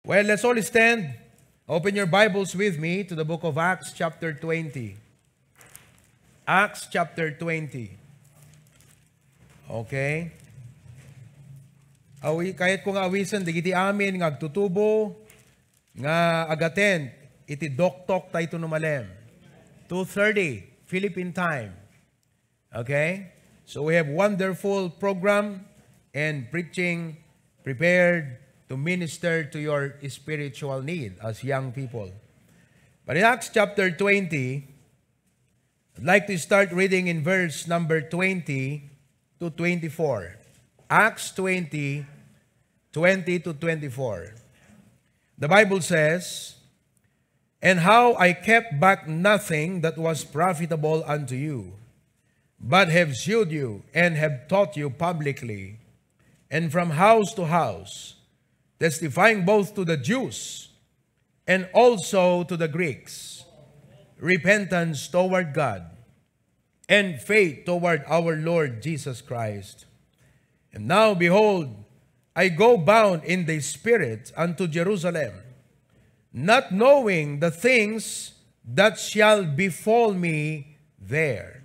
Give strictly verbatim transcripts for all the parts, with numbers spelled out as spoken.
Well, let's all stand. Open your Bibles with me to the book of Acts, chapter twenty. Acts chapter twenty. Okay? Awi, kayatko nga awisen dagiti amin nga agtutubo, nga agattend iti doktok tayto no malem. Two thirty, Philippine time. Okay? So we have wonderful program and preaching prepared to minister to your spiritual need as young people. But in Acts chapter twenty, I'd like to start reading in verse number twenty to twenty-four. Acts twenty, twenty to twenty-four. The Bible says, "And how I kept back nothing that was profitable unto you, but have shewed you and have taught you publicly, and from house to house, testifying both to the Jews and also to the Greeks repentance toward God and faith toward our Lord Jesus Christ. And now, behold, I go bound in the Spirit unto Jerusalem, not knowing the things that shall befall me there,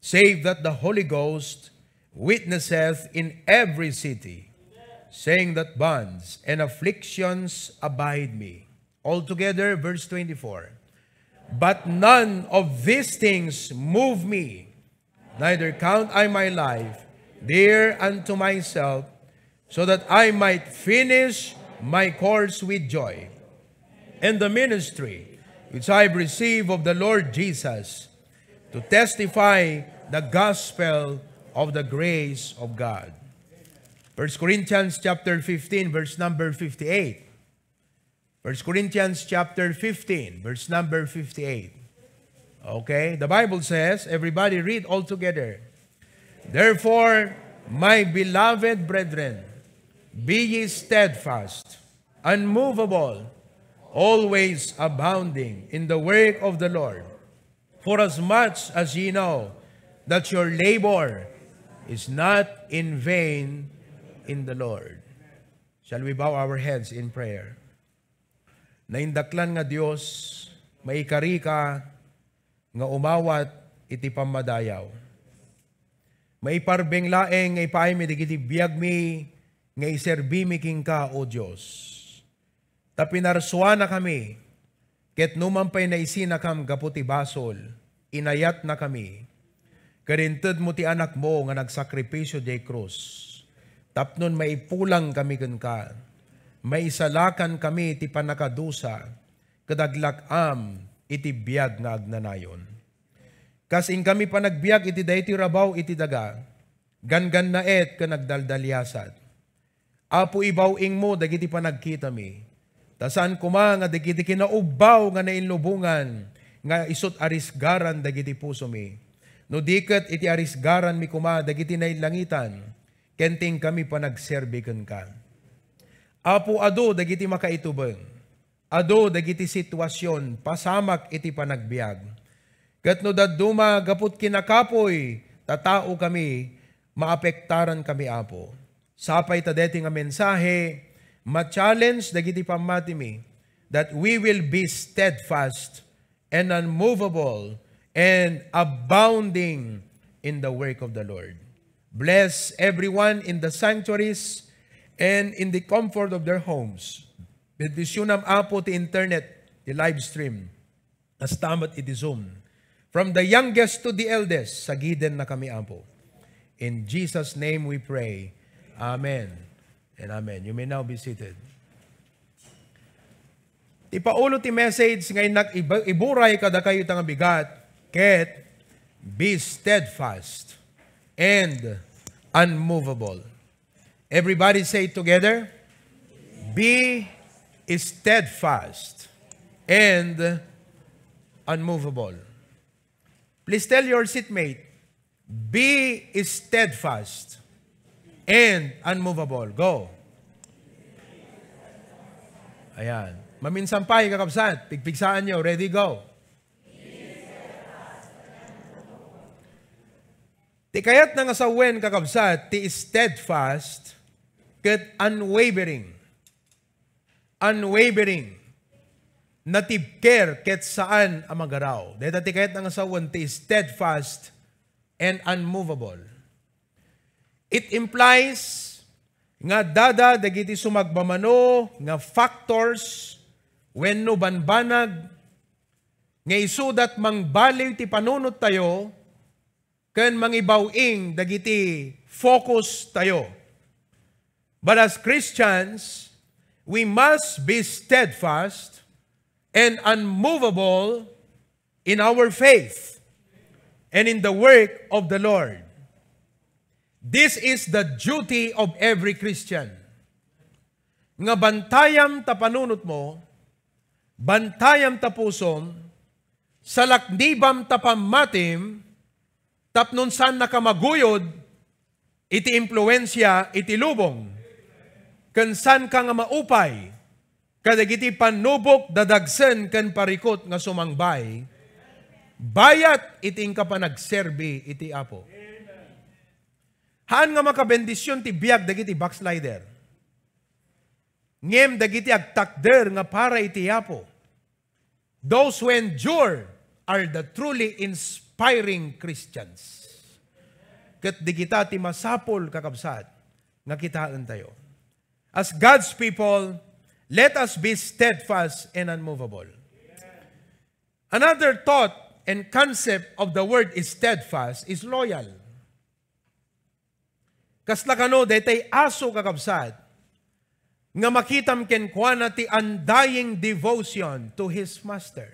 save that the Holy Ghost witnesseth in every city, saying that bonds and afflictions abide me." Altogether, verse twenty-four. "But none of these things move me, neither count I my life dear unto myself, so that I might finish my course with joy, and the ministry which I have received of the Lord Jesus, to testify the gospel of the grace of God." First Corinthians chapter fifteen, verse number fifty-eight. First Corinthians chapter fifteen, verse number fifty-eight. Okay, the Bible says, everybody read all together. "Therefore, my beloved brethren, be ye steadfast, unmovable, always abounding in the work of the Lord. For as much as ye know that your labor is not in vain in the Lord." Shall we bow our heads in prayer? Naindaklan nga Dios, maikari ka nga umawat iti pammadayaw. Maiparbeng laeng nga ipaaymi dagiti biagmi nga iserbimi kenka, O Dios. Ta pinarsuanakami, ket numan pay naisinakam gapu ti basol, inayatnakami. Ket intedmo ti Anakmo nga nagsakripisio diay krus, tapnon maipulangkami kenka, maisalakankami ti pannakadusa, ket aglak-am iti biag nga agnanayon. Kas inkami panagbiag iti daytoy rabaw iti daga, ganggannaet ken agdaldaliasat. Apo, ibaw-ingmo dagiti panagkitami, ta saan koma nga dagiti kinaubbaw nga nainlubongan nga isut arisgaran dagiti pusomi, no di ket iti arisgaranmi koma dagiti nailangitan ken ti inkami panagserbi kenka. Apo, adu dagiti makaitubeng. Adu dagiti situasion pasamak iti panagbiag. Ket no dadduma gapu ti kinakapuy ta taokami, maapektarankami, Apo. Sapay ta daytoy nga mensahe, ma-challenge dagiti pammatimi that we will be steadfast and unmovable and abounding in the work of the Lord. Bless everyone in the sanctuaries and in the comfort of their homes. Bendisyonam, Apo, ti internet, ti live stream, kasta met iti Zoom. From the youngest to the eldest, sagidennakami, Apo. In Jesus' name we pray. Amen and amen. You may now be seated. Ti paulo ti message nga innak iba-, iburay kadakayo ita nga bigat, ket be steadfast and unmovable. Everybody say it together, "Be steadfast and unmovable." Please tell your seatmate, "Be steadfast and unmovable." Go. Ayan. Maminsan pa, kakabsat, pigpigsaan nyo. Ready, go. Ti kayatna nga sawen, kakabsat, ti steadfast ket unwavering. unwavering, natibker ket saan a magaraw. Dayta ti kayatna nga sawen ti steadfast and unmovable. It implies nga adda dagiti sumagmamano nga factors wenno banbanag nga isuda ti mangbaliw ti panunottayo ken mangibaw-ing dagiti focus tayo. But as Christians, we must be steadfast and unmovable in our faith and in the work of the Lord. This is the duty of every Christian. Nga bantayam ta panunotmo, bantayam ta pusom, salaknibam ta pammatim, tapno saannaka maguyod iti impluensia iti lubong, ken saanka nga maupay kadagiti pannubok, dadagsen, ken parikut nga sumangbay bayat iti inka panagserbi iti Apo. Haan nga makabendision ti biag dagiti backslider. Ngem dagiti agtakder nga para iti Apo, those who endure are the truly inspiring Christians. Ket dagita ti masapul, kakabsat, nga kitaentayo. As God's people, let us be steadfast and unmovable. Another thought and concept of the word is steadfast is loyal. Kasla kano daytay aso, kakabsat, nga makitam kenkuana ti undying devotion to his master.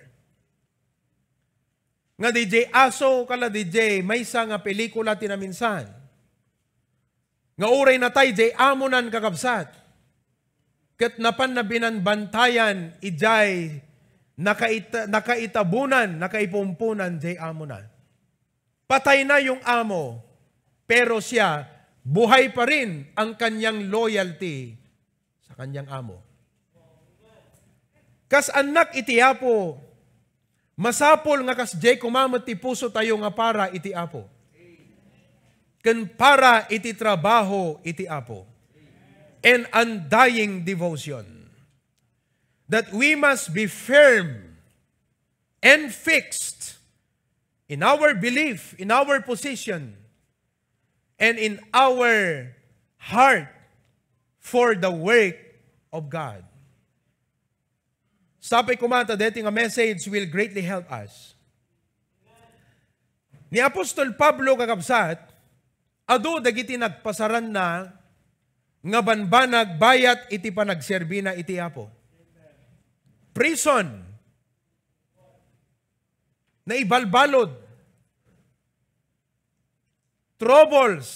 Nga D J aso, kala D J maysa nga pelikula ti naminsan. Nga uray natay jay amonan, kakabsat, ket napanna binanbantayan idiay nakaita-, nakaitabunan, nakaipumpunan jay amona. Patay na yung amo, pero siya, buhay pa rin ang kanyang loyalty sa kanyang amo. Kas annak iti Apo, masapul nga kasdiay koma met ti pusotayo nga para iti Apo ken para iti trabaho iti Apo. An undying devotion. That we must be firm and fixed in our belief, in our position, and in our heart for the work of God. Sapay koma ta deti nga message will greatly help us. Ni Apostol Pablo, kakabsat, adu dagiti nagpasaranna nga banbanag bayat iti panagserbina iti Apo. Prison, naibalbalud, troubles.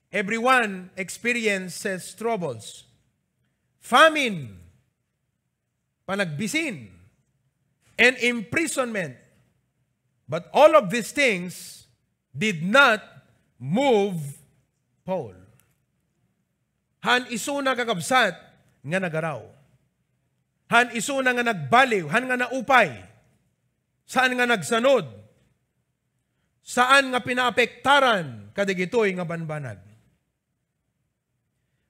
Everyone experiences troubles. Famine, panagbisin, and imprisonment. But all of these things did not move Paul. Haan isuna, kakabsat, nga nagaraw. Haan isuna nga nagbaliw, haan nga naupay. Saan nga nagsanud. Saan nga pinaapektaran kadagitoy nga banbanag.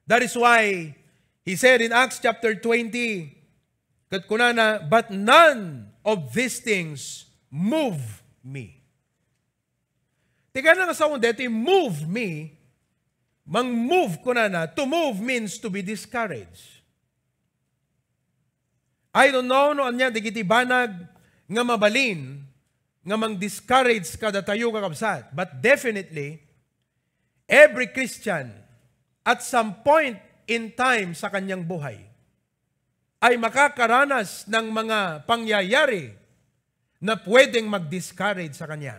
That is why he said in Acts chapter twenty, ket kunana, "But none of these things move me." Ti kayatna nga sawen deti, "Move me," mang-move kunana, to move means to be discouraged. I don't know no ania dagiti banag nga mabalin nga mang-discourage kadatayo, kakabsat. But definitely, every Christian at some point in time sa kanyang buhay ay makakaranas ng mga pangyayari na pwedeng mag-discourage sa kanya.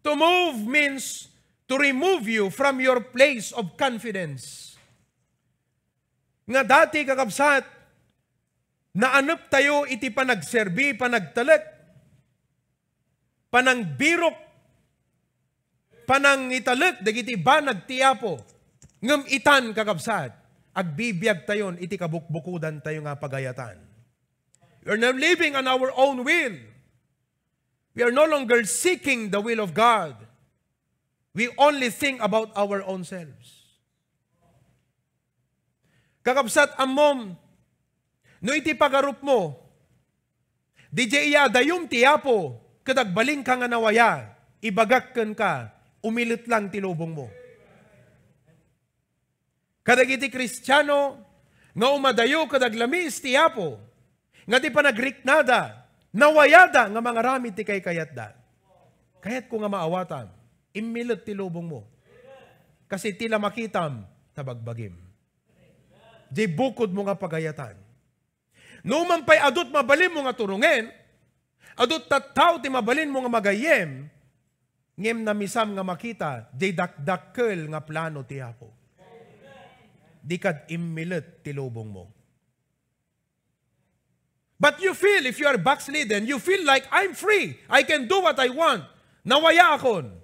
To move means to remove you from your place of confidence. Nga dati, kakabsat, naanep tayo iti panagserbi, panagtalek, panangbirok, panangitalek dagiti banag ti Apo. Ngem itan, kakabsat, agbibiag tayon iti kabukbukodan tayo nga pagayatan. We are now living on our own will. We are no longer seeking the will of God. We only think about our own selves. Kakabsat, ammom, no iti pagarupmo, diay iyadayom ti Apo, ket agbalinka nga nawaya, ibagak kenka, umilet lang ti lubongmo. Kadagiti Kristiano nga umadayo ket aglamiis ti Apo, nga ti panagriknada, nawayada nga mangaramid ti kaykayatda. Kayatko nga maawatam, immilet ti lubongmo. Kasi ti la makitam, ta bagbagim. Diay bukodmo nga pagayatan. No man pay adu ti mabalinmo nga turongen, adu ti tattao ti mabalinmo nga magayyem, ngem namisam nga makita diay dakdakkel nga plano ti Apo. Dika immilet ti lubongmo. But you feel, if you are backslidden, you feel like, "I'm free. I can do what I want. Nawaya akon."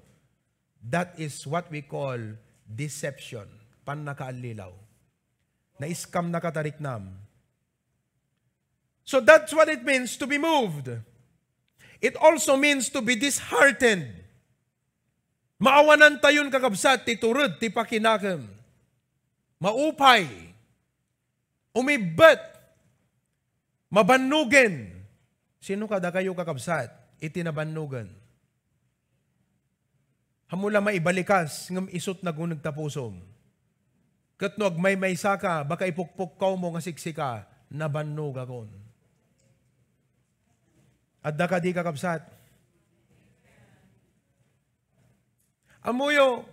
That is what we call deception. Pannakaallilaw. Na-scam na ka ta riknam. So that's what it means to be moved. It also means to be disheartened. Maawanantayon, kakabsat, ti tured ti pakinakem. Maupay. Umibbet. Mabannogen. Sino kadakayo, kakabsat, iti nabannogen? Ammom la maibalikas, ngem isut' naguneg ta pusom. Ket no agmaymaysaka, baka ipukpukkawmo nga siksika, nabannogakon. Adda kadi, kakabsat? Ammoyo,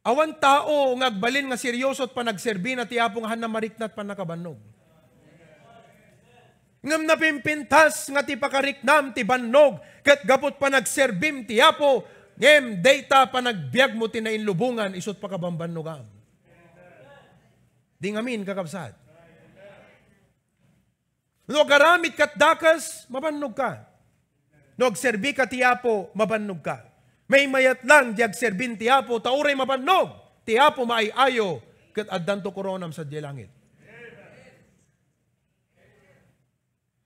awan tao nga agbalin nga serioso ti panagserbina ti Apo nga haanna marikna ti pannakabannog. Ngem napimpintas nga ti pakariknam ti bannog ket gapu ti panagserbim ti Apo, ngem dayta panagbiagmo ti nainlubongan isu ti pakabambannogam. Di ngamin, kakabsat. No agaramidka ti dakes, mabannogka. No agserbika ti Apo, mabannogka. Maymayat lang diay agserbim ti Apo, ta uray mabannog ti Apo, maay-ayo, ket addanto koronam sadiay langit.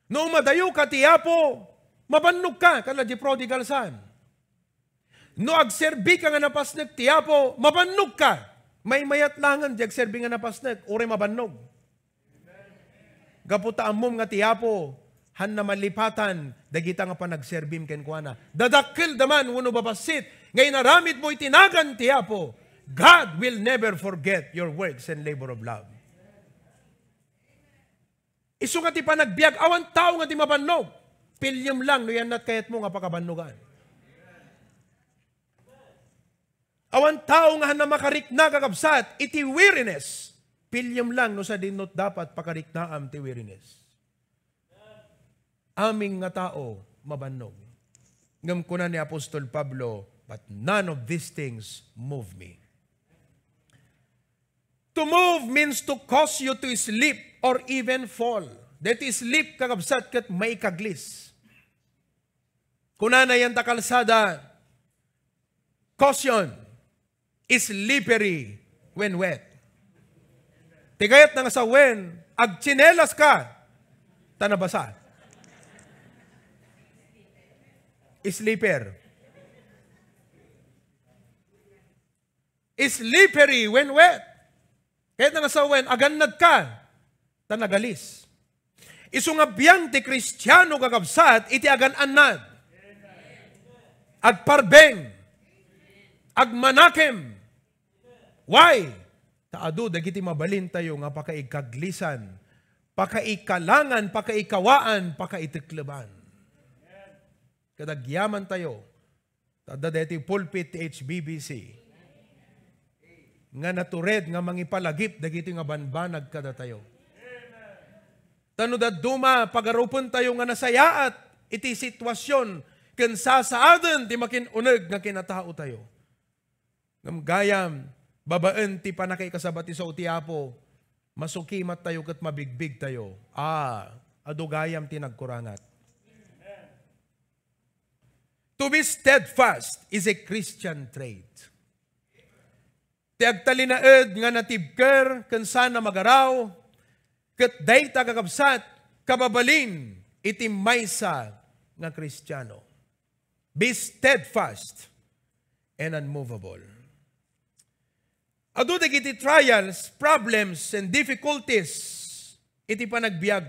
No umadayoka ti Apo, mabannogka, kada diay prodigal son. No agserbika nga napasnek ti Apo, mabannogka. Maymayat laengen diay agserbi nga napasnek, uray mabannog. Gapu ta ammom nga ti Apo, haanna malipatan dagita nga panagserbim kenkuana. Dadakkelda man wenno babassit nga inaramidmo iti nagan ti Apo, God will never forget your works and labor of love. Isu nga ti panagbiag, awan tao nga di mabannog. Piliem lang no yannat kayatmo nga pakabannogan. Awan tao nga haanna makarikna, kakabsat, iti weariness. Piliem lang no sadino ti dapat pakariknaam ti weariness. Amin nga tao mabannog. Ngem kuna ni Apostol Pablo, "But none of these things move me." To move means to cause you to slip or even fall. Daytoy slip, kakabsat, ket maikaglis. Kunana dayta kalsada, "Caution, slippery when wet." Ti kayatna nga sawen, agtsinelas ka, ta nabasa. Slipper. Slippery when wet. Kayatna nga sawen, agannad ka, ta nagalis. Isu nga biag ti Kristiano, kakabsat, iti agan-annad. Agparbeng. Agmanakem. Why? Ta adu dagiti mabalintayo nga pakaikaglisan, pakaikalangan, pakaikawaan, pakaitekleban. Ket agyamantayo, ta adda daytoy pulpit ti H B B C nga natured nga mangipalagip dagitoy nga banbanag kadatayo. Ta no dadduma, pagarupentayo nga nasayaat iti sitwasyon ken sasaaden ti makin-uneg nga kinataotayo. Ngem gayam, babaen ti pannakaikasaba ti sao ti Apo, masukimattayo ket mabigbigtayo. Ah, adu gayam ti nagkurangat. To be steadfast is a Christian trait. Ti agtalinaed nga natibker ken saan a magaraw, ket dayta, kakabsat, kababalin iti maysa nga Kristiano. Be steadfast and unmovable. Adu dagiti trials, problems, and difficulties iti panagbiag.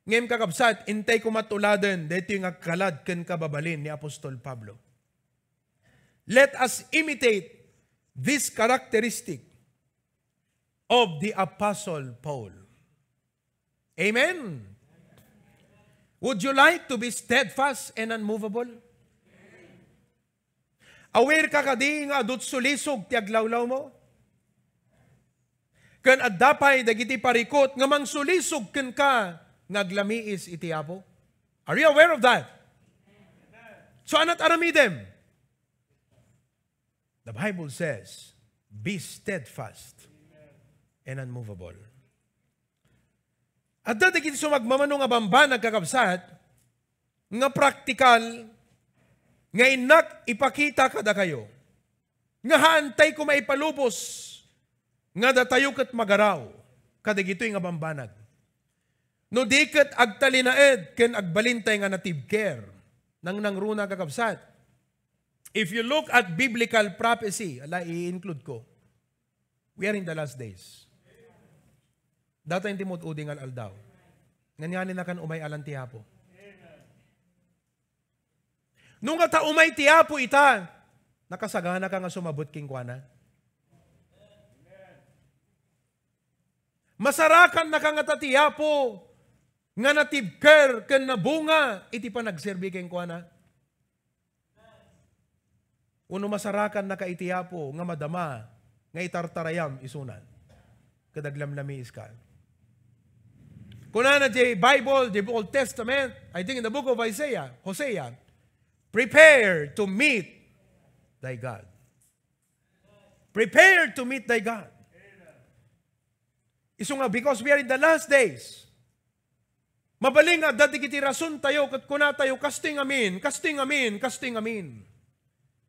Ngem, kakabsat, intay koma tuladen daytoy nga agkalad ken kababalin ni Apostol Pablo. Let us imitate this characteristic of the Apostle Paul. Amen? Would you like to be steadfast and unmovable? Aware ka kadi nga adut sulisog ti aglawlawmo? Ken adda pay dagiti parikut nga mangsulisog kenka nga aglamiis iti Apo? Are you aware of that? So, anat aramidem? The Bible says, "Be steadfast and unmovable." Adda dagiti sumagmamano nga bambanag, kakabsat, nga praktikal nga innak ipakita kadakayo nga haantay koma ipalubos nga datayo ket magaraw kadagitoy nga bambanag. No di ket agtalinaed ken agbalintay nga natibker, nangnangruna, kakabsat. If you look at biblical prophecy, ala, i-include ko, we are in the last days. Datayo ti mud-udi nga al-aldaw. Nganyan, nakan umay alan ti Apo. No nga ta umay ti Apo ita, nakasagana ka nga sumabut kenkuana. Masarakan na ka nga ta ti Apo nga natibker ken nabunga iti panagserbi kenkuana. Wenno masarakan na ka iti Apo nga madama nga itartarayam isuna ket aglamlamiis ka. Kunana di Bible, di Old Testament, I think in the book of Isaiah, Hosea, "Prepare to meet thy God." Prepare to meet thy God. Isu nga, because we are in the last days, mabalin nga adda dagiti rason tayo ket kuna tayo, "Kastoy ngamin, kastoy ngamin, kastoy ngamin."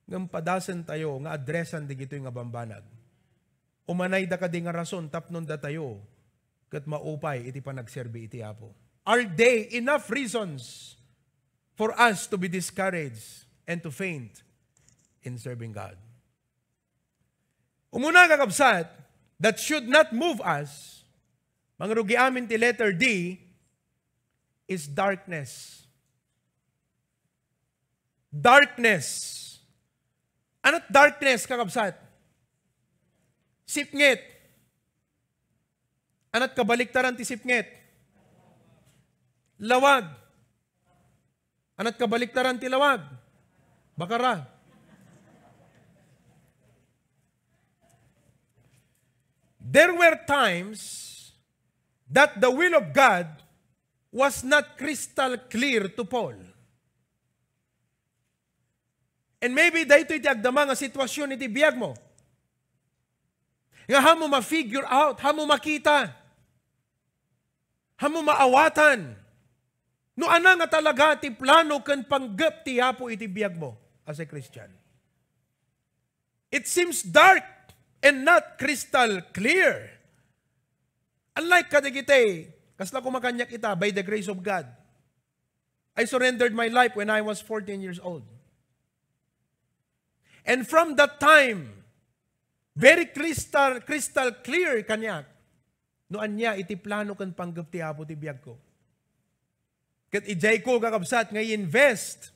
Ngem padasen tayo nga adresan digitoy nga bambanag. Umanay da kadi nga rason tapno datayo ket maupay iti panagserbi iti Apo? Are they enough reasons for us to be discouraged and to faint in serving God? Umuna, kakabsat, that should not move us, mangrugi amin ti letter D, is darkness. Darkness. Anat darkness, kakabsat? Sipnget. Anat kabaliktaran ti sipnget? Lawag. Anat kabaliktaran ti lawag? Bakara. There were times that the will of God was not crystal clear to Paul. And maybe daytoy ti agdama nga sitwasyon iti biagmo. Nga haanmo ma-figure out, haanmo makita, haanmo maawatan no ania nga talaga ti plano ken panggep ti Apo iti biagmo as a Christian. It seems dark and not crystal clear. Unlike kadagiti, kasla koma kaniak ita, by the grace of God. I surrendered my life when I was fourteen years old. And from that time, very crystal, crystal clear kaniak no ania iti plano ken panggep ti Apo ti biagko. Ket idiayko, kakabsat, nga i-invest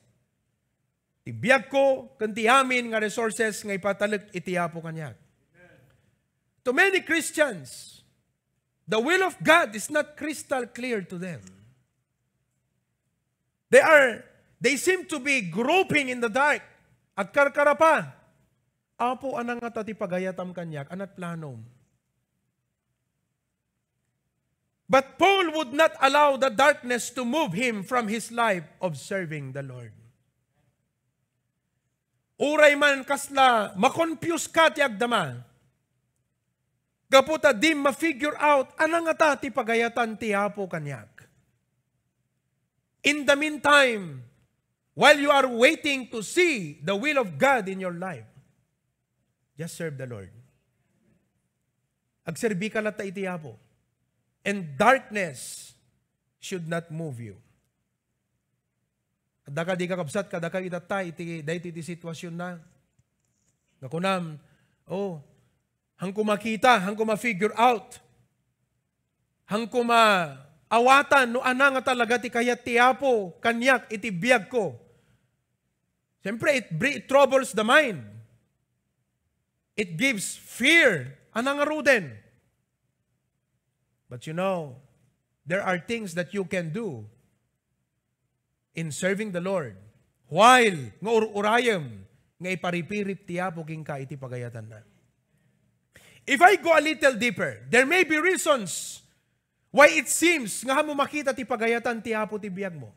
ti biagko ken ti amin nga resources nga ipatalek iti Apo kaniak. To many Christians, the will of God is not crystal clear to them. They are, they seem to be groping in the dark. Agkarkara pa. "Apo, ania ngata ti pagayatam kaniak? Anat planom?" But Paul would not allow the darkness to move him from his life of serving the Lord. Uray man kasla makonfuse ka ti agdama, gapu ta di ma-figure out ania ngata ti pagayatan ti Apo kaniak. In the meantime, while you are waiting to see the will of God in your life, just serve the Lord. Agserbi ka latta iti Apo. And darkness should not move you. Adda kadi, kakabsat, kadakayo itatta iti, daytoy iti situasionna nga kunam, "Oh, Hanko makita, hanko ma-figure out. Hanko maawatan no ania nga talaga ti kayat ti Apo kaniak iti biagko. Siyempre, it, bri-, it troubles the mind. It gives fear. Ania ngaruden? But you know, there are things that you can do in serving the Lord while nga ur-urayem nga iparipirip ti Apo kenka iti pagayatanna. If I go a little deeper, there may be reasons why it seems nga hanmo makita ti pagayatan ti Apo ti biagmo.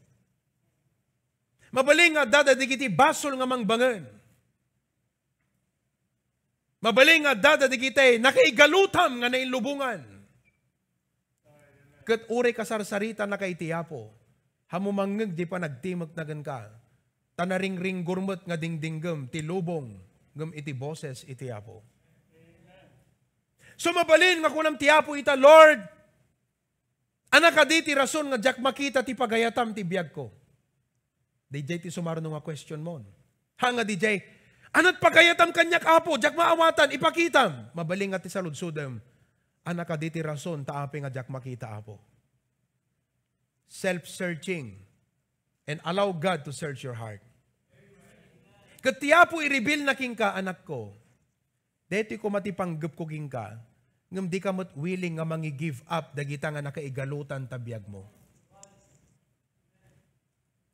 Mabalin nga adda dagiti basol nga mangbangen. Mabalin nga adda dagiti nakaigalutam nga nainlubongan. Ket uray kasarsaritannaka iti Apo, hanmo mangngeg ti panagtimekna kenka, ta naringringgor met nga dingdinggem ti lubong ngem iti boses iti Apo. So, mabalin nga kunam ti Apo ita, "Lord, ania kadi ti rason nga diak makita ti pagayatam ti biagko?" Daydiay ti sumarno nga question mo. Ha nga daydiay, "Ania ti pagayatam kaniak, Apo? Diak maawatan, ipakitam." Mabalin nga ti saludsodem, "Ania kadi ti rason ta apay nga diak makita, Apo?" Self-searching and allow God to search your heart. Ket ti Apo i-reveal na kenka, anakko, daytoy koma ti panggepko kenka, ngem dika met willing nga mangi-give up dagita nga nakaigalutan ta biagmo.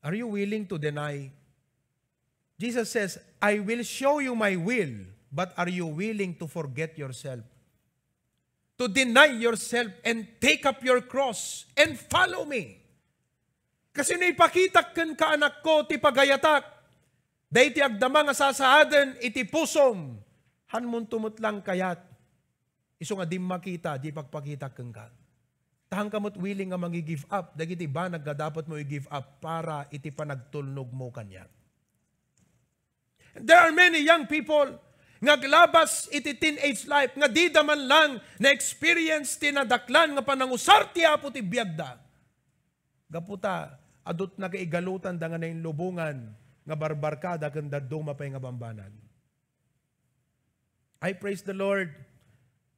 Are you willing to deny? Jesus says, "I will show you my will, but are you willing to forget yourself? To deny yourself and take up your cross and follow me." Kasino ipakitak kenka, anakko, ti pagayatak? Daytoy agdama nga sasaaden iti pusom, hanmonto met lang kayat. Isu nga dimmakita, di pagpakita kenka. Ta hanka met willing nga mangi-give up dagiti banag nga dapetmo i-give up para iti panagtulnogmo kaniak. There are many young people nga aglabas iti teenage life nga dida man lang na-experience ti nadaklan nga panangusar ti Apo ti biagda. Gapu ta, adut nakaigalutanda nga nainlubongan nga barbarkada ken dadduma pay nga bambanag. I praise the Lord.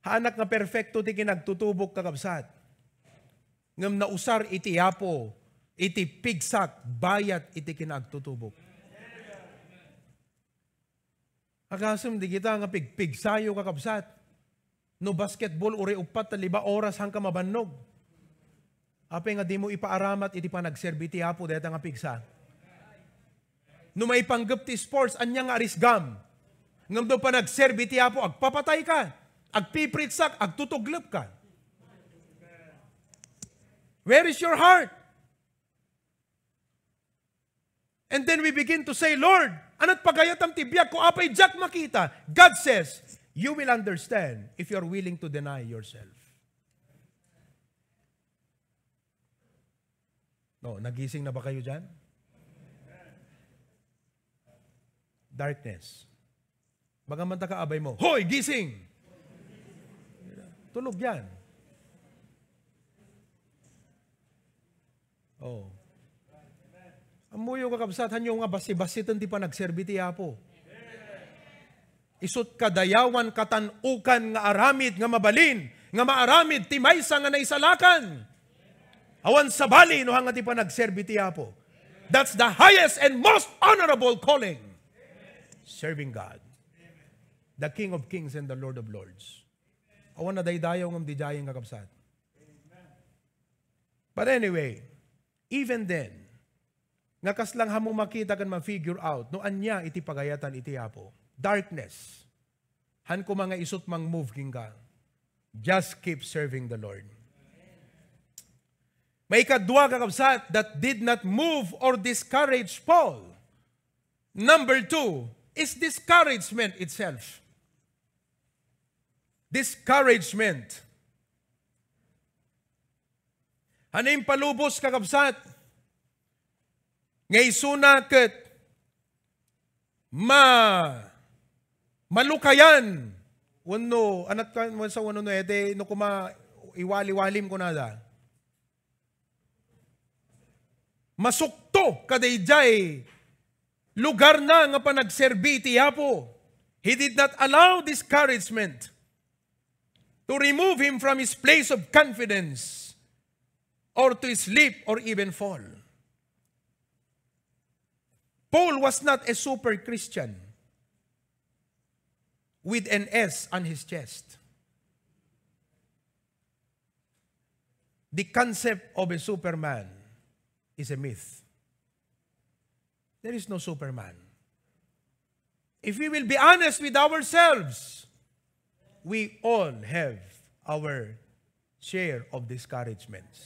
Haanak nga perfecto ti kinagtutubok, kakabsat. Ngem nausar iti Apo, iti pigsak, bayat iti kinagtutubok. Agasem di kita nga pigpigsayo, kakabsat. No basketball, uray uppat ta lima oras hanka mabannog. Apay nga dimo ipaaramat iti panagserbi ti Apo dayta nga pigsa? No maipanggep ti sports, ania nga arisgam? Ngem no panagserbi ti Apo, agpapatayka, agpipritsak, agtutuglepka. Where is your heart? And then we begin to say, "Lord, ania ti pagayatam ti biagko, apay diak makita?" God says, "You will understand if you are willing to deny yourself." No, nagising na ba kayo dyan? Darkness. Baka man ta kaabay mo, "Hoy, gising!" Tulog yan. Oh. Ammoyo, kakabsat, hanyo nga basi-basiten ti panagserbi ti Apo. Isut' kadayawan, katan-okan nga aramid nga mabalin nga maaramid ti maysa nga naisalakan. Awan sabali no haan nga ti panagserbi ti Apo. That's the highest and most honorable calling. Serving God, the King of Kings and the Lord of Lords. Awan nadaydayaw ngem didiayen, kakabsat. But anyway, even then, nga kasla nga hanmo makita ken ma-figure out no ania iti pagayatan iti Apo. Darkness. Haan koma nga isut' mang-move kenka. Just keep serving the Lord. Maikadua, kakabsat, that did not move or discourage Paul. Number two is discouragement itself. Discouragement. Haan impalubos, kakabsat, nga isuna ket ma-, malukayan wenno, anat ka, wenno sa wenno, no, ete, no koma, iwali-walim kunada. Masukto kadaydiay lugarna nga panagserbi iti Apo. He did not allow discouragement to remove him from his place of confidence or to slip or even fall. Paul was not a super Christian with an S on his chest. The concept of a superman is a myth. There is no superman. If we will be honest with ourselves, we all have our share of discouragements.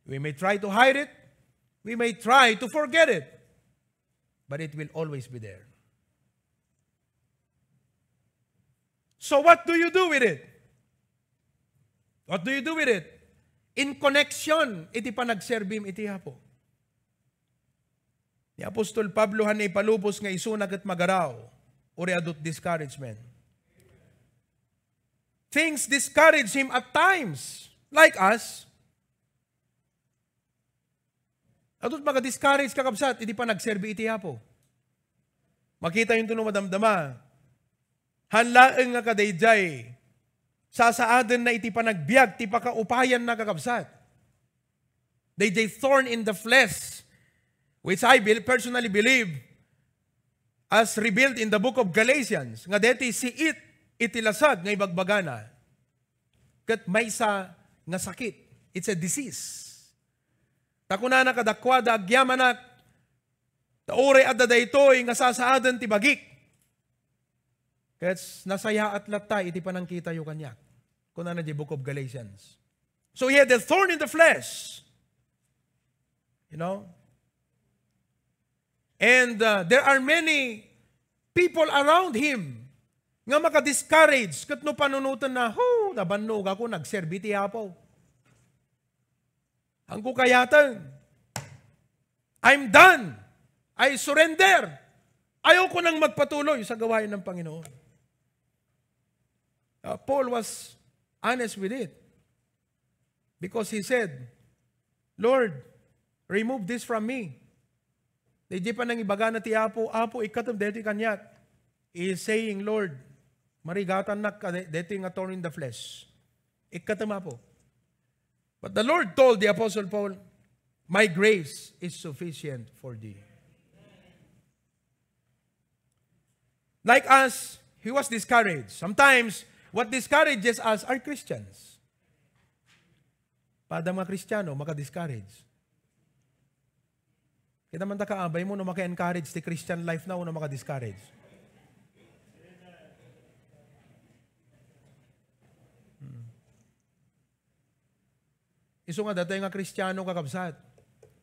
We may try to hide it, we may try to forget it, but it will always be there. So what do you do with it? What do you do with it? In connection iti panagserbim iti Apo. Ni Apostol Pablo, han ipalubos nga isuna ket magaraw, uray adut discouragement. Things discourage him at times, like us. Adut maga-discourage, kakabsat, iti panagserbi iti Apo. Makita yun no madamdama. Han laeng nga kadaydiay, sasaadenna iti panagbiag ti pakaupayanna, kakabsat. Daydiay thorn in the flesh, which I bel-, personally believe, as revealed in the book of Galatians, nga deti siit iti lasag nga ibagbagana. Ket maysa nga sakit. It's a disease. Ta kunana kadakuada, agyamanak, ta uray adda daytoy nga sasaaden ti bagik. Ket nasayaat latta iti panangkitayo kaniak. Kunana di book of Galatians. So he had a thorn in the flesh. You know? And, uh, there are many people around him nga maka-discourage ket no panunotenna, "Ho, nabannogakon, nagserbi ti Apo. Haanko kayaten. I'm done. I surrender. Ayoko nang magpatuloy sa gawain ng Panginoon." Uh, Paul was honest with it. Because he said, "Lord, remove this from me." Daydiay panangibagana ti Apo, "Apo, ikkatem daytoy kaniak." He is saying, "Lord, marigatannak ka day-, daytoy nga thorn in the flesh. Ikkatem, Apo." But the Lord told the Apostle Paul, "My grace is sufficient for thee." Like us, he was discouraged. Sometimes, what discourages us are Christians. Pada mga Kristiyano, maka-discourage. Kita man ta kaabay mo, no maka-encourage ti Christian life na, no maka-discourage. Hmm. Isu nga datay nga Kristiano, kakabsat,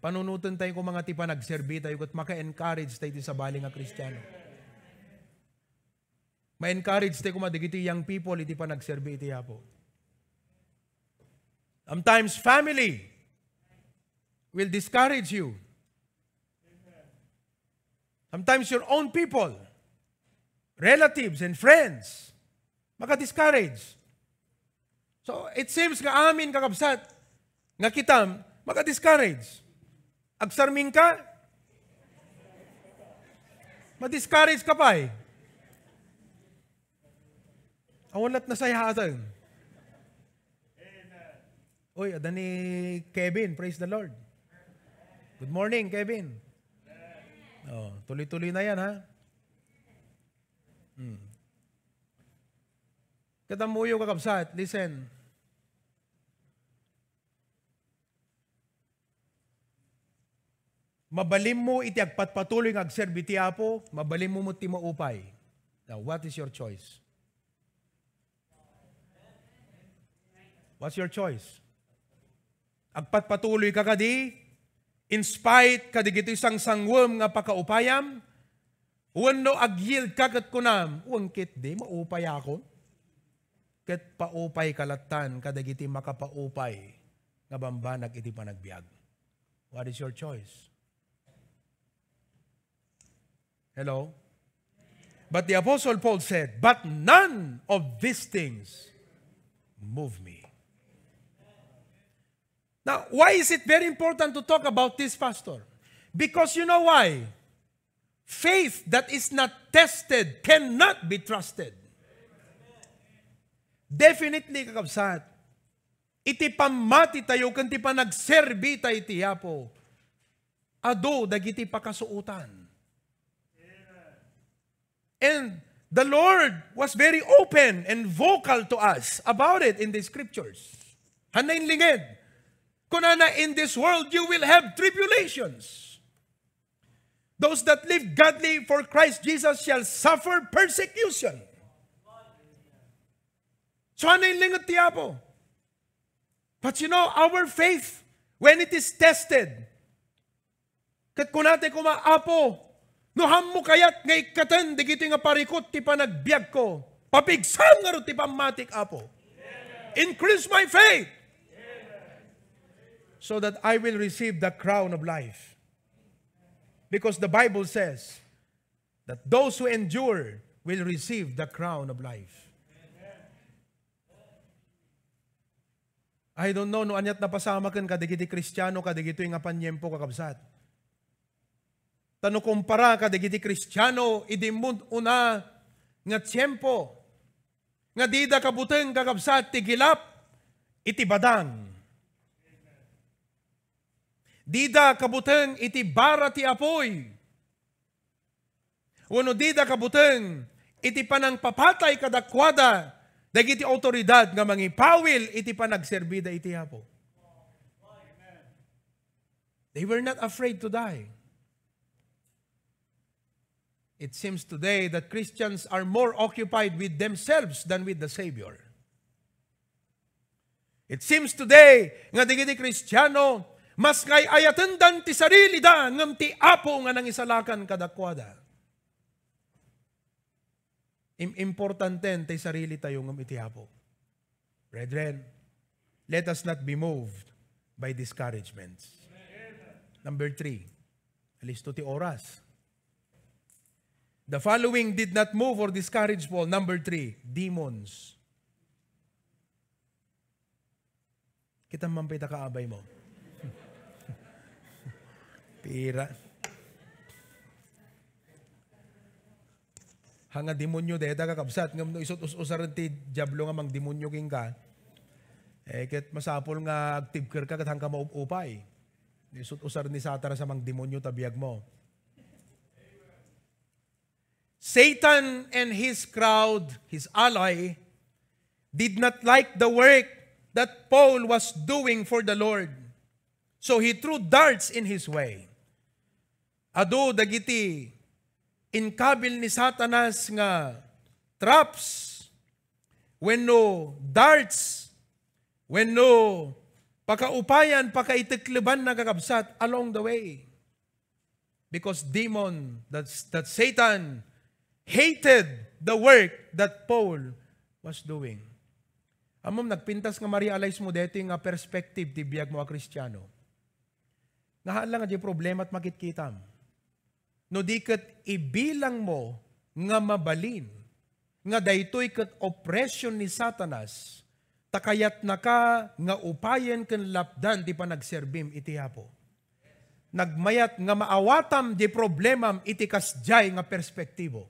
panunoten tayo kung mga ti panagserbi tayo ket maka-encourage tayo iti sabali nga Kristiano. Ma-encourage tayo koma dagiti young people iti panagserbi iti Apo. Sometimes family will discourage you. Sometimes your own people, relatives and friends, maka-discourage. So, it seems nga amin, kakabsat, nga kitam, maka-discourage. Agsarming ka? Ma-discourage ka pay. Awan lat nasayaatan. Oy, adda ni Kevin. Praise the Lord. Good morning, Kevin. Oh, tuloy-tuloy na yan, ha? Hmm. Katamuyo, kakabsat, listen. Mabalinmo iti agpatpatuloy nga agserbi ti Apo, mabalinmo met ti maupay. Now, what is your choice? What's your choice? Agpatpatuloy ka kadi, in spite kadagitoy sangsangwem nga pakaupayam, wenno ag-yield ka ket kunam, "Wen ketdi, maupayakon." Ket paupay ka lattan kadagiti makapaupay nga bambanag iti panagbiag. What is your choice? Hello? But the Apostle Paul said, "But none of these things move me." Now, why is it very important to talk about this, Pastor? Because you know why? Faith that is not tested cannot be trusted. Definitely, kakabsat, iti pammatitayo ken ti panagserbi tayo iti Apo, adu dagiti pakasuotan. And the Lord was very open and vocal to us about it in the scriptures. Hannay inlinged. Kunana, "In this world you will have tribulations. Those that live godly for Christ Jesus shall suffer persecution." So, hannay inlinged ti Apo. But you know, our faith, when it is tested, ket kunatayo koma, "Apo, no haanmo kayat nga ikkaten dagitoy nga parikut ti panagbiagko, papigsam ngarud ti pammatik, Apo. Increase my faith so that I will receive the crown of life." Because the Bible says that those who endure will receive the crown of life. I don't know no aniat napasamak ken kadagiti Kristiano kadagitoy nga paniempo, kakabsat. Ta no kumpara kadagiti Kristiano idi mun-, una nga tiempo, nga dida kabuteng, kakabsat, ti gilap iti badang. Dida kabuteng iti bara ti apuy. Wenno dida kabuteng iti panangpapatay kadakuada dagiti awtoridad nga mangipawil iti panagserbida iti Apo. They were not afraid to die. It seems today that Christians are more occupied with themselves than with the Savior. It seems today nga dagiti Kristiano, mas ngay-ayatendan ti sarilida ngem ti Apo nga nangisalakan kadakuada. Im-, importanten ti sarilitayo ngem iti Apo. Brethren, let us not be moved by discouragements. Number three, alisto ti oras. The following did not move or discourage Paul. Number three, demons. Kita man pay ta kaabay mo. Pira. Hanga demonyo dayta, kakabsat, ngem no isut' us-usaren ti Diablo nga mangdemonyo kenka, eh, ket masapul nga agtibkerka ket haanka maub-upay. Isut' usar ni Satanas a mangdemonyo ta biag mo. Satan and his crowd, his ally, did not like the work that Paul was doing for the Lord. So he threw darts in his way. Adu dagiti inkabil ni Satanas nga traps, wenno darts, wenno pakaupayan, pakaiteklebanna, kakabsat, along the way. Because demon, that's, that Satan hated the work that Paul was doing. Ammom, nagpintas nga ma-realize mo daytoy nga perspective ti biag mo a Kristiano. Nga haan lang a di problema ti makitkitam. No di ket ibilang mo nga mabalin nga daytoy ket oppression ni Satanas, ta kayatnaka nga upayen ken lapdan ti panagserbim iti Apo. Nagmayat nga maawatam di problemam iti kasdiay nga perspektibo.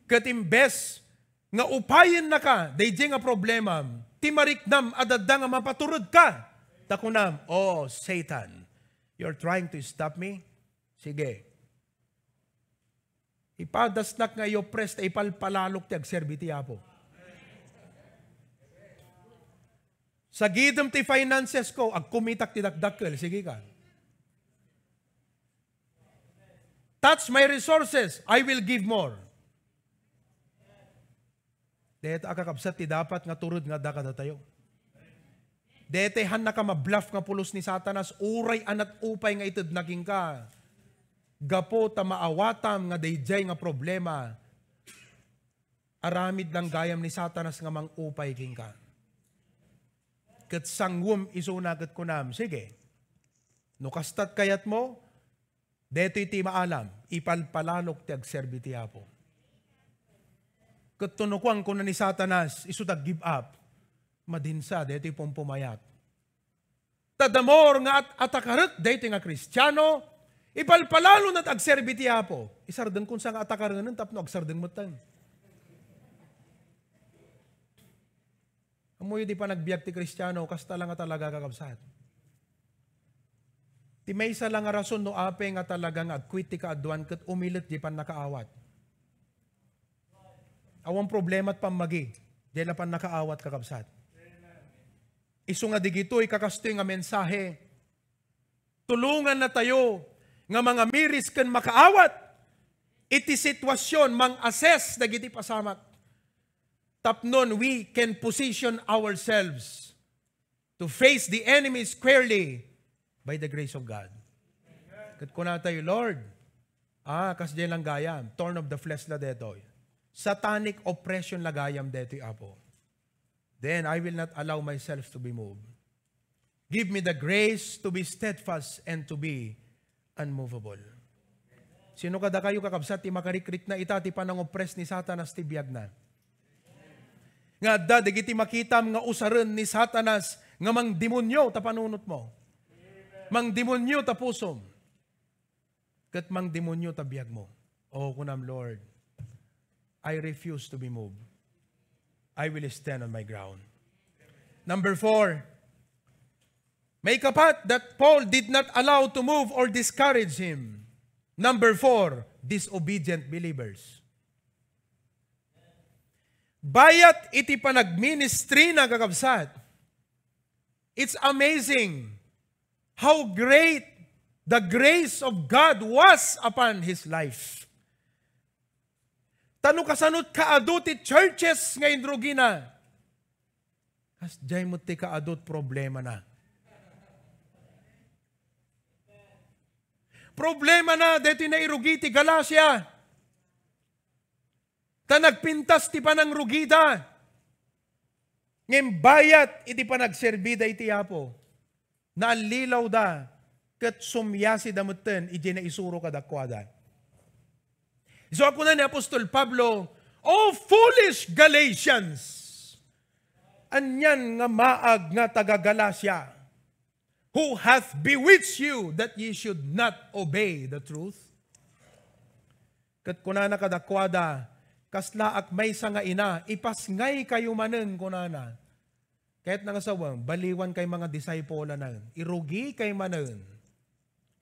Ket imbes nga upayennaka daydiay nga problemam, ti mariknam a dadda nga mapaturedka. Ta kunam, "Oh, Satan, you're trying to stop me? Sige. Ipadasnak nga i-oppress ta ipalpalalok ti agserbi ti Apo." Sagidem ti finances ko, agkumitak ti dakdakkel, sige ka. Touch my resources, I will give more. Deta a kakabsat ti dapat nga tured nga adda kadatayo. Deta hannaka mabluff nga pulos ni Satanas, uray anat upay nga itedna kenka. Gapu ta maawatam nga daydiay nga problema, aramid lang gayam ni Satanas nga mangupay kenka. Ket sanguem isuna ket kunam, "Sige, no kastat kayatmo, detoy ti maalam, ipalpalalok ti agserbi ti Apo." Ket no kuan, kuna ni Satanas, isu ta give up, madinsa, detoy pumpumayat. Ta the more nga at-, atakarek daytoy nga Kristiano, ipalpalalona ti agserbi ti Apo. Isardeng kunsa nga atakarenen tapno agsardeng metten. Ammoyo ti panagbiag ti Kristiano, kasta la nga talaga, kakabsat. Ti maysa la nga rason no apay nga talaga nga agquit ti kaaduan ket umilet diay pannakaawat. Awan problema ti pammagi, diay la pannakaawat, kakabsat. Isu nga digitoy, kakastoy nga mensahe, tulongannatayo nga mangamiris ken makaawat iti sitwasion, mang-assess dagiti pasamak. Tapnon we can position ourselves to face the enemy squarely by the grace of God. Ket kunatayo, Lord, ah, kasdiay lang gayam, thorn of the flesh la detoy. Satanic oppression la gayam detoy, Apo. Then I will not allow myself to be moved. Give me the grace to be steadfast and to be unmovable. Sino kadakayo, kakabsat, ti makarikrikna ita ti panangopres ni Satanas ti biagna? Nga adda dagiti makitam nga usaren ni Satanas nga mangdemonio ta panunotmo. Mangdemonio ta pusom. Ket mangdemonio ta biagmo. O, kunam, Lord, I refuse to be moved. I will stand on my ground. Number four, may kapat that Paul did not allow to move or discourage him. Number four, disobedient believers. Bayat iti panagministrina, kakabsat, it's amazing how great the grace of God was upon his life. Ta no kasanot kaadu ti churches nga inrugina, kasdiay met ti kaadu ti problemana. Problemana deti nairugi ti Galacia. Ta nagpintas ti panangrugida. Ngem bayat iti panagserbida iti Apo, naallilawda ket sumiasida metten idiay naisuro kadakuada. Isu a kuna ni apostol Pablo, "O foolish Galatians, anian nga maag nga taga-Galacia, who hath bewitched you that ye should not obey the truth?" Ket kunana kadakuada, "Kaslaak maysa nga ina, ipasngaykayo manen," kunana. Kayatna nga sawem, baliwan kay mga disciple-anan. Irugi kay manen.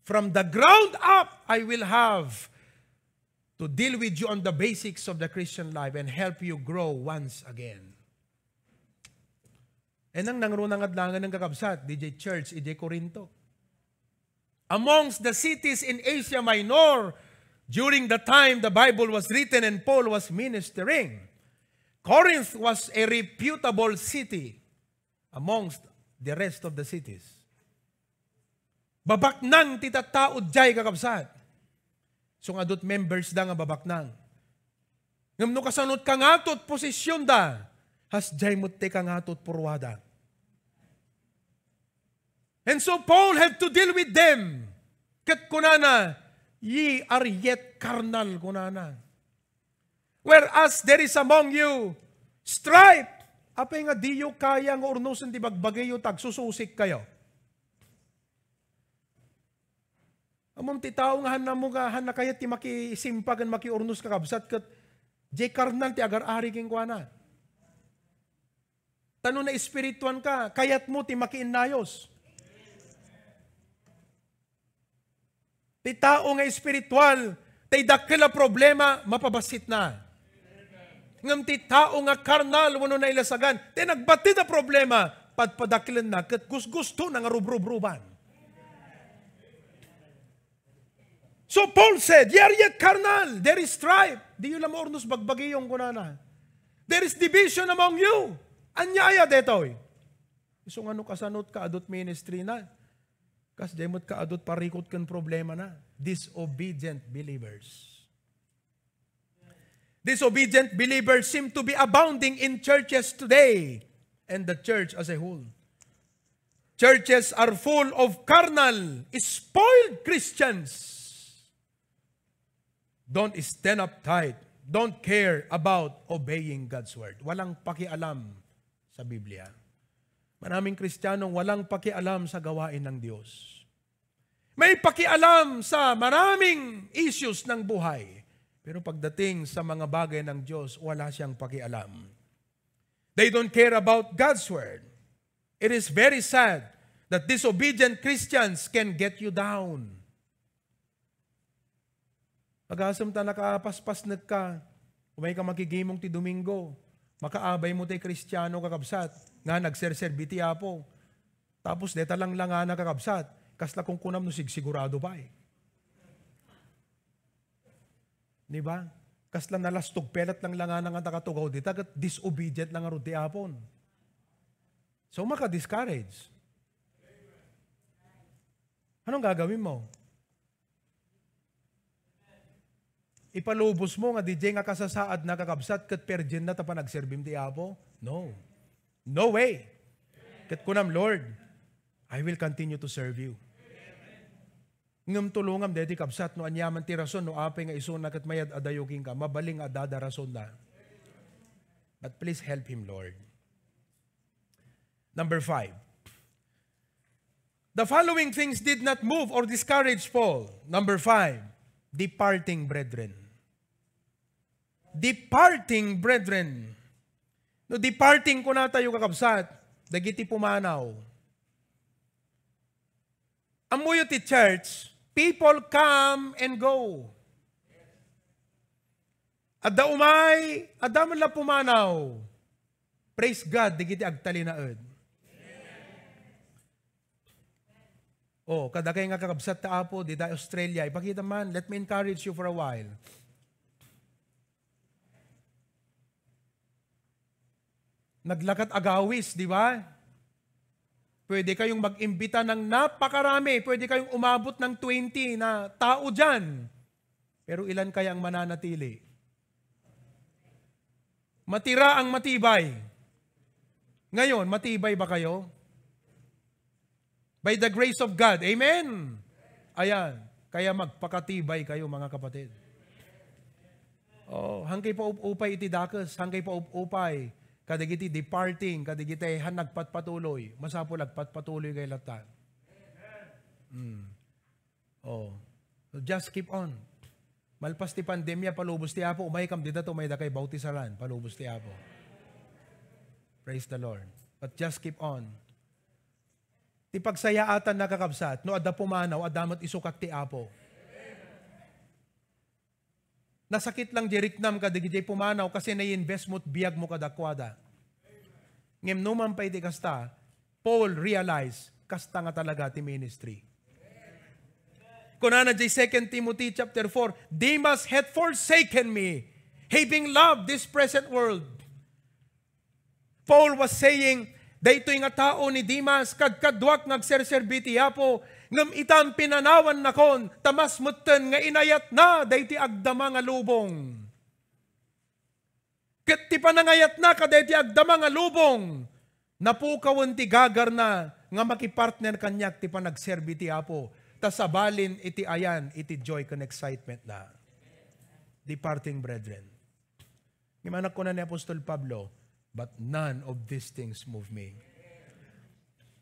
From the ground up, I will have to deal with you on the basics of the Christian life and help you grow once again. Ania nang nangruna nga adlangen, kakabsat, diay church, idiay Corinto. Amongst the cities in Asia Minor, during the time the Bible was written and Paul was ministering, Corinth was a reputable city amongst the rest of the cities. Babaknang ti tattao diay, kakabsat. Isu nga adu ti members da nga babaknang. Ngem no kasanot kangato ti posisionda, kasdiay met ti kangato ti purruada. And so Paul had to deal with them. Ket kunana, "Ye are yet carnal," kunana. "Whereas there is among you strife." Apay nga diyo kaya nga urnosen ti bagbagiyo, ta agsususikkayo? Ammom ti tao nga hanna mo nga, hanna kayat ti makisimpa ken makiurnos, kakabsat, ket diay karnal ti agar-ari kenkuana. Ta no naespirituan ka, kayat mo ti makiinnayos. Ti tao nga espiritual, tay dakkel a problema, mapabassitna. Ngem ti tao nga karnal wenno nailasagan, ti nagbatid a problema, padpadakkelenna ket gusgustona nga rubrubruban. So Paul said, "Ye are yet carnal, there is strife." Diyo la maurnos bagbagiyo, kunana. "There is division among you." Ania aya daytoy? Isu nga no kasanot kaadu ti ministry na, kasdiay met kaadu ti parikut ken problema na. Disobedient believers. Disobedient believers seem to be abounding in churches today and the church as a whole. Churches are full of carnal, spoiled Christians. Don't stand up tight. Don't care about obeying God's word. Walang pakialam sa Biblia. Maraming Kristiyanong walang pakialam sa gawain ng Diyos. May pakialam sa maraming issues ng buhay. Pero pagdating sa mga bagay ng Diyos, wala siyang pakialam. They don't care about God's word. It is very sad that disobedient Christians can get you down. Agasem ta nakapaspasnek ka, umay ka makigimong ti Domingo, makaabay mo tay Kristiano, kakabsat, nga nagserserbi ti Apo. Tapos deta langlangana, kakabsat, kasla kunkunam no sigsigurado pay. Di ba? Kasla nalastog pelat langlangana nga nakatugaw dita, ket disobedient lang ngarud ti Apon. So, maka-discourage. Anong gagawin mo? Ipalubos mo nga diay nga kasasaad na, kakabsat, ket virgin na ta panagserbim ti Apo? No. No way. Ket kunam, "Lord, I will continue to serve you." Ngem tulongam daytoy, kabsat, no aniaman ti rason no apay nga isuna ket mayad-adayo kenka, mabalin nga adda rasonna. But please help him, Lord. Number five. The following things did not move or discourage Paul. Number five, departing brethren. Departing brethren. No departing kunatayo, kakabsat, dagiti pumanaw. Ammoyo ti church, people come and go. Adda umay, adda man la pumanaw. Praise God, dagiti agtalinaed. Oh, kadakay nga kakabsat ta, Apo, dita Australia, ipakita man, let me encourage you for a while. Naglakat agawis, di ba? Pwede kayong mag-imbita ng napakarami. Pwede kayong umabot ng twenty na tao dyan. Pero ilan kaya ang mananatili? Matira ang matibay. Ngayon, matibay ba kayo? By the grace of God. Amen? Ayan. Kaya magpakatibay kayo, mga kapatid. Oh, hangkay paup-upay iti dakes, hangkay paup-upay kadagiti departing, kadagiti han nagpatpatuloy. Masapul agpatpatuloy kay latta. Mm. Oh. So just keep on. Malpas ti pandemia, palubos ti Apo, umaykam dita, umayda kay bautisaran, palubos ti Apo. Praise the Lord. But just keep on. Ti pagsayaatan, nakakabsat, no adda pumanaw, adda met isukat ti Apo. Nasakit lang di riknam kadagiti pumanaw kasi nai-invest mo't biag mo kadakuada. Ngem numan pay ti kasta, Paul realized, kasta nga talaga ti ministry. Kunana di Second Timothy chapter four, "Demas hath forsaken me, having loved this present world." Paul was saying, "Daytoy nga tao ni Demas, kadkaduak nga agserserbi ti Apo, ngem itan pinanawannakon, ta mas metten nga inayatna daytoy agdama nga lubong." Ket ti panangayatna kadaytoy agdama nga lubong, napukawen ti gagarna nga makipartner kaniak ti panagserbi ti Apo, ta sabalin iti ayan iti joy ken excitement na. Departing brethren. Ngem anak, kuna ni Apostol Pablo, "But none of these things move me."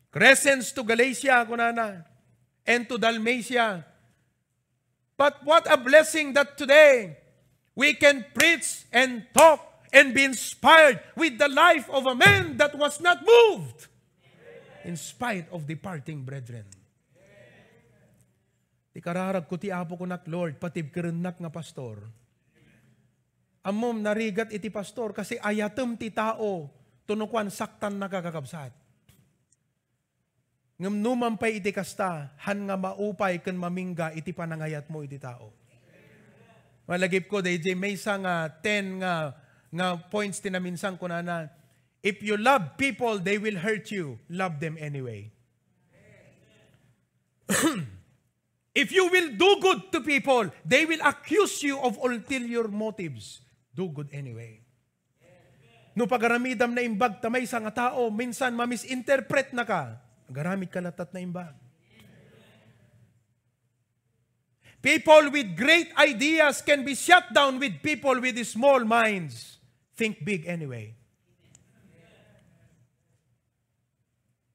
Crescens to Galatia, kunana, and to Dalmatia. But what a blessing that today we can preach and talk and be inspired with the life of a man that was not moved in spite of departing brethren. Ti kararag ko ti Apo, kunak, "Lord, patibkerennak nga pastor." Ammom, narigat iti pastor kasi ayatem ti tao, tunukuan saktan nakakakabsat. Ngem numan pay iti kasta, han nga maupay ken mamingga iti panangayatmo iti tao. Malagipko, dayjay maysa nga ten nga, nga points ti naminsan, kunana, "If you love people, they will hurt you. Love them anyway." If you will do good to people, they will accuse you of ulterior motives. Do good anyway. No pagaramidam naimbag ta maysa nga tao, minsan mamisinterpret na ka. Agaramid ka latta ti naimbag. People with great ideas can be shut down with people with small minds. Think big anyway.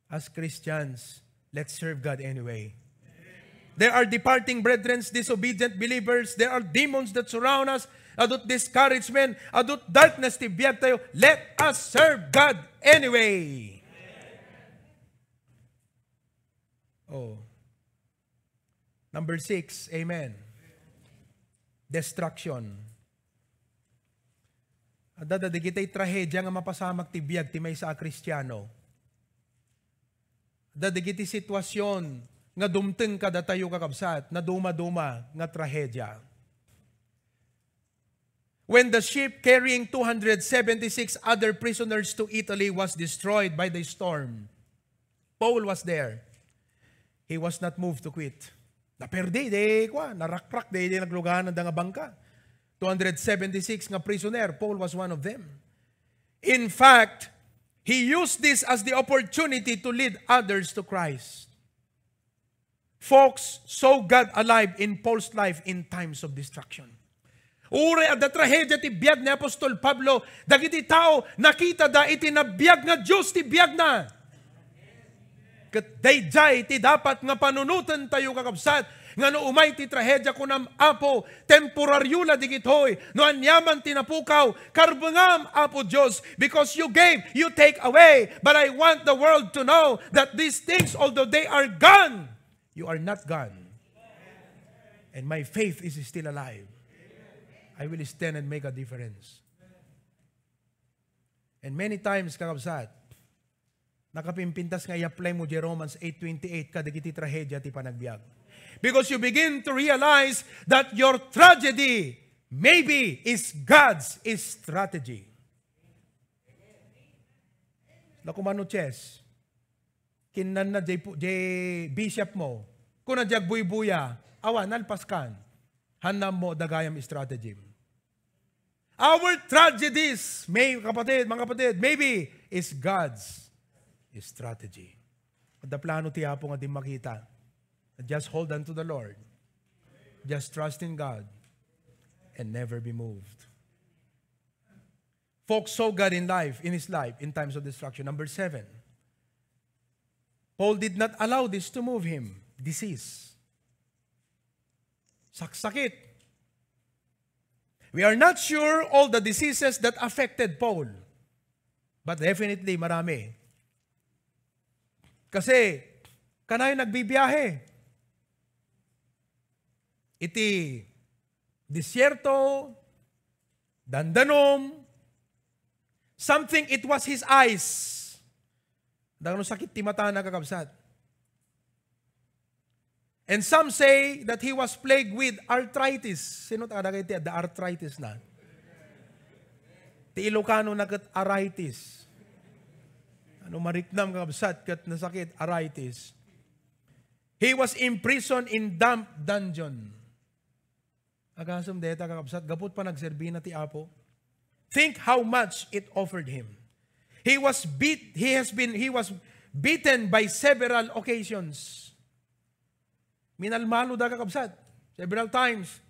As Christians, let's serve God anyway. There are departing brethren, disobedient believers. There are demons that surround us. Adut discouragement, adut darkness ti biagtayo, let us serve God anyway. Oh. Number six, amen. Destruction. Adda dagiti trahedia nga mapasamak ti biag ti maysa a Kristiano. Adda dagiti situasion nga dumteng kadatayo, kakabsat, nadumaduma nga trahedia. When the ship carrying two hundred seventy-six other prisoners to Italy was destroyed by the storm, Paul was there. He was not moved to quit. Naperdi, di kwa, narakrak, di, di nagluganan da nga bangka. Two hundred seventy-six nga prisoner, Paul was one of them. In fact, he used this as the opportunity to lead others to Christ. Folks saw God alive in Paul's life in times of destruction. Uray adda trahedia ti biag ni Apostol Pablo, dagiti tao nakitada iti nabiag nga Dios ti biagna. Ket daydiay ti dapat nga panunoten tayo, kakabsat, nga no umay ti trahedia, kunam, Apo, temporario la digitoy. No aniaman ti napukaw, karbengam, Apo Dios, because you gave, you take away. But I want the world to know that these things, although they are gone, you are not gone. And my faith is still alive. I will stand and make a difference. And many times, kakabsat, nakapimpintas nga i-apply mo di Romans eight twenty-eight kadagiti trahedia ti panagbiag. Because you begin to realize that your tragedy maybe is God's strategy. Nakumano, Chess? Kinnanna jay pu-, jay bishop mo. Kuna jay agbuybuya, awan, nalpaskan. Hannam mo dagayam strategy. Our tragedies, may, kapatid, mga kapatid, maybe is God's strategy. Adda plano ti Apo nga di makita. Just hold on to the Lord. Just trust in God and never be moved. Folks saw God in life, in his life, in times of destruction. Number seven, Paul did not allow this to move him. Disease. Saksakit. We are not sure all the diseases that affected Paul. But definitely, marami. Kasi, kanayon nagbibiyahe. Iti desierto, dandanom, something, it was his eyes. Dagano sakit ti mata na, kakabsat. And some say that he was plagued with arthritis. Sino ta kadagiti adda arthritis na? Ti Ilocano na ket aritis. Ano mariknam, kakabsat, ket nasakit, aritis. He was imprisoned in damp dungeon. Agasem dayta, kakabsat, gapu ta panagserbina ti Apo. Think how much it offered him. He was beat, he has been, he was beaten by several occasions. Minalmalo da, kakabsat, several times.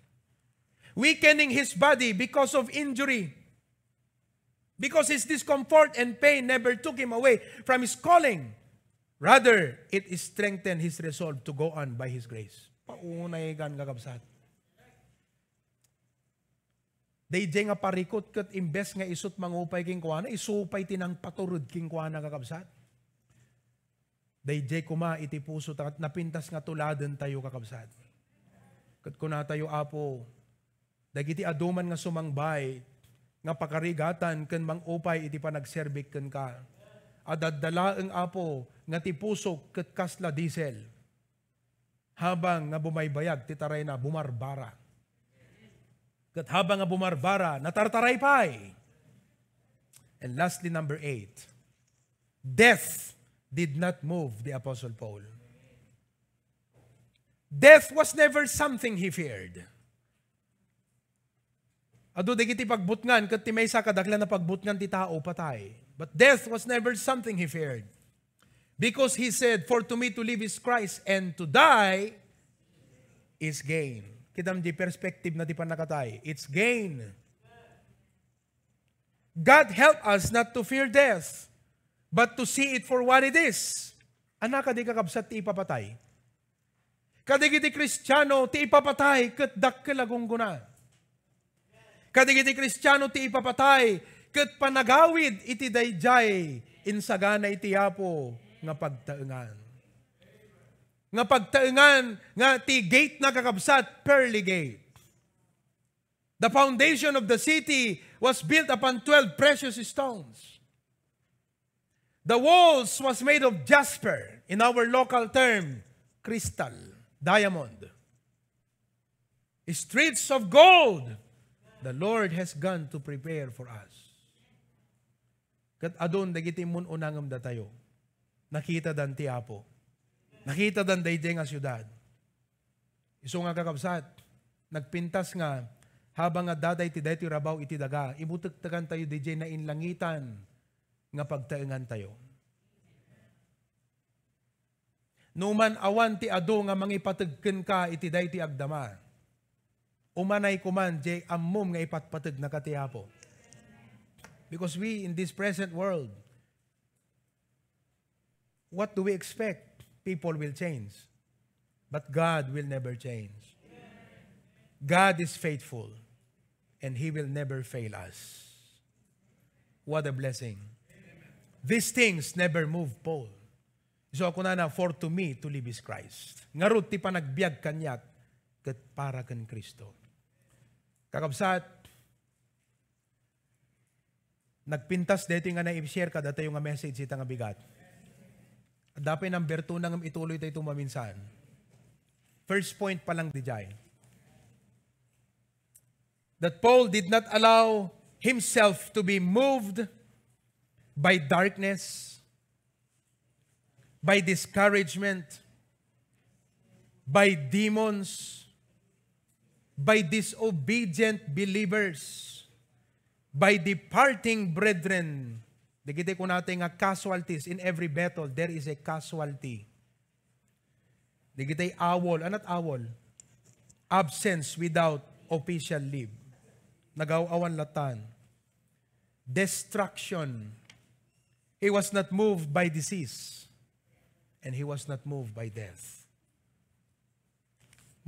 Weakening his body because of injury. Because his discomfort and pain never took him away from his calling. Rather, it strengthened his resolve to go on by his grace. Paunay kan, kakabsat. Daydiay nga parikut ket imbes nga isut' mangupay kenkuana, isu pay ti nangpatured kenkuana, kakabsat. Daydiay koma iti puso ta napintas nga tuladentayo, kakabsat. Ket kunatayo, Apo, dagiti adu man nga sumangbay nga pakarigatan ken mangupay iti panagserbik kenka, adda laeng, Apo, nga ti pusok ket kasla diesel. Habang nga bumaybayag ti tarayna, bumarbara. Ket habang nga bumarbara, natartaray pay. And lastly, number eight, death did not move the Apostle Paul. Death was never something he feared. Adu dagiti pagbutngan, ket ti maysa kadaklan a pagbutngan ti tao, patay. But death was never something he feared. Because he said, "For to me to live is Christ, and to die is gain." Kitam di perspective na ti pannakatay. It's gain. God help us not to fear death, but to see it for what it is. Annak kadi, kakabsat, ti ipapatay? Kadagiti Kristiano, ti ipapatay ket dakkel a gunggona. Kadagiti Kristiano ti ipapatay ket panagawid iti daydiay insagana iti Apo nga pagtaengan. Nga pagtaengan nga ti gate na, kakabsat, pearly gate. The foundation of the city was built upon twelve precious stones. The walls was made of jasper, in our local term, crystal, diamond. Streets of gold the Lord has gone to prepare for us. Ket adun dagiti immun-unangem datayo. Nakitadan ti Apo. Nakitadan daydiay nga siudad. Isu nga, kakabsat, nagpintas nga habang nga daday ti daytoy rabaw iti daga, ibutektekantayo didiay nainlangitan nga pagtaengantayo. No man awan ti adu nga mangipateg kenka iti daytoy agdama, umanay koman diay ammom nga ipatpategnaka ti Apo. Because we, in this present world, what do we expect? People will change. But God will never change. God is faithful, and He will never fail us. What a blessing. These things never move Paul. So, ako na, "For to me, to live is Christ." Ngarud ti panagbiag kaniak ket para ken Cristo. Kakabsat, nagpintas daytoy nga nai-share kadatayo nga message ita nga bigat. Adda pay number two na ngem ituloy tayo maminsan. First point pa lang didiay. That Paul did not allow himself to be moved by darkness, by discouragement, by demons, by disobedient believers, by departing brethren. Dagiti kunatay nga casualties. In every battle, there is a casualty. Dagiti awol. Anat awol? Absence without official leave. Nagaw-awan latan. Destruction. He was not moved by disease. And he was not moved by death.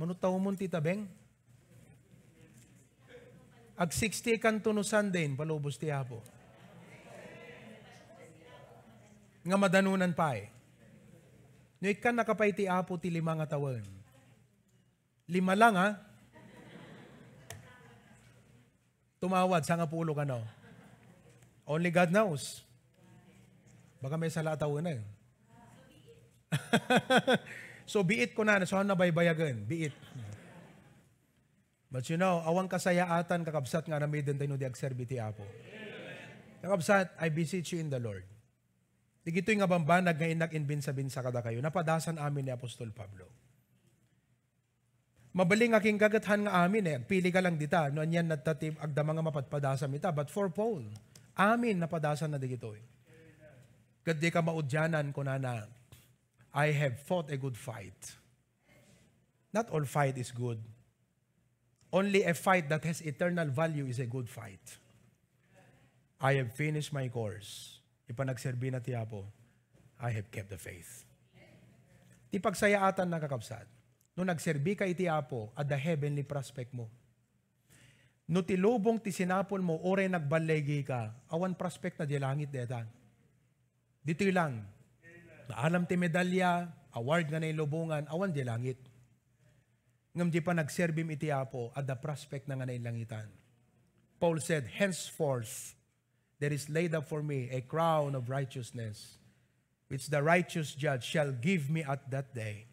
Mano tawmon ti tabeng? Ag sixty kanto no Sunday, palubos ti Apo. Nga madanunan pay. No ikkannaka pay ti Apo ti lima nga tawen. Lima lang, ha? Tumawad, sangapulo kano. Only God knows. Baka may sala a tawen na eh. So, be it ko na, so, nabaybayagan, be it. But you know, awan kasayaatan, kakabsat, nga aramiden tayo no di agserbi ti Apo. Kakabsat, I beseech you in the Lord. Digitoy nga bambanag nga innak inbinsa-binsa kadakayo, napadasan amin ni Apostol Pablo. Mabalin nga kenka ket han nga amin eh. Agpili ka lang dita. No anian natta ti agdama nga mapadpadasam ita. But for Paul, amin napadasan na digitoy. Ket di ka maudianan, kunana, "I have fought a good fight." Not all fight is good. Only a fight that has eternal value is a good fight. "I have finished my course." Ipanagserbi na ti Apo, "I have kept the faith." Ti pagsayaatan na, kakabsat, no nagserbi ka iti Apo, adda heavenly prospect mo. No ti lubong ti sinapul mo, uray nagballigi ka, awan prospect na di langit deta. Ditoy lang. Naalam ti medalya, award nga nailubongan, awan di langit. Ngem di panagserbim iti Apo, adda prospect na nga nailangitan. Paul said, "Henceforth, there is laid up for me a crown of righteousness, which the righteous judge shall give me at that day,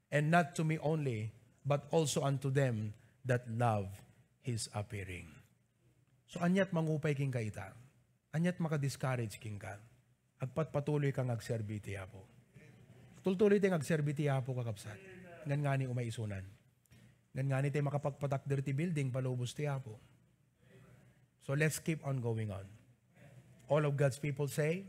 and not to me only, but also unto them that love his appearing." So, aniat mangupay kenka ita? Aniat maka-discourage kenka? Agpatpatuloy ka nga agserbi ti Apo. Tultuloy ti nga agserbi ti Apo, kakabsat. Ngan ngani umay isunan. Ngan ngani ti makapagpatakder ti building, palubos ti Apo. So let's keep on going on. All of God's people say,